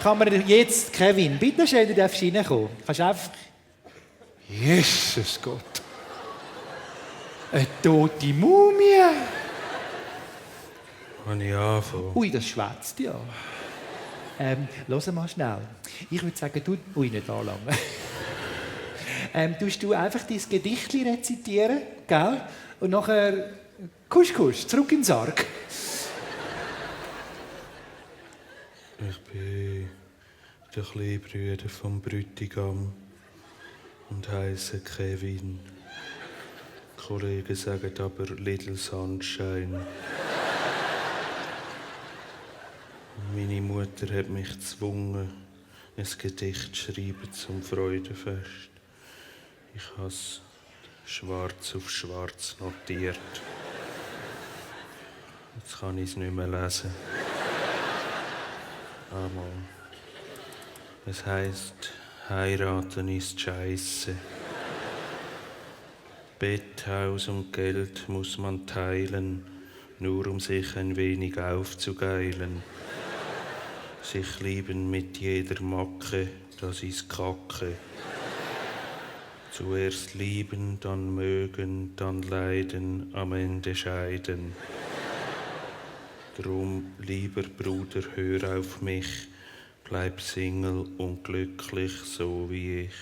kann man jetzt, Kevin, bitte schön, du darfst reinkommen. Kannst einfach... Jesus Gott. Eine tote Mumie. Kann ich anfangen? Ui, das schwätzt ja. Hör mal schnell. Ich würde sagen, du... Ui, nicht anlangen. Tust du einfach dein Gedicht rezitieren, gell? Und nachher... Kusch, zurück in den Sarg. Ich bin der kleine Bruder vom Bräutigam und heisse Kevin. Die Kollegen sagen aber Little Sunshine. Meine Mutter hat mich gezwungen, ein Gedicht zu schreiben zum Freudenfest. Ich habe es schwarz auf schwarz notiert. Jetzt kann ich es nicht mehr lesen. Einmal. Es heisst, heiraten ist Scheisse. Bett, Haus und Geld muss man teilen, nur um sich ein wenig aufzugeilen. Sich lieben mit jeder Macke, das ist Kacke. Zuerst lieben, dann mögen, dann leiden, am Ende scheiden. Drum, lieber Bruder, hör auf mich, bleib Single und glücklich so wie ich.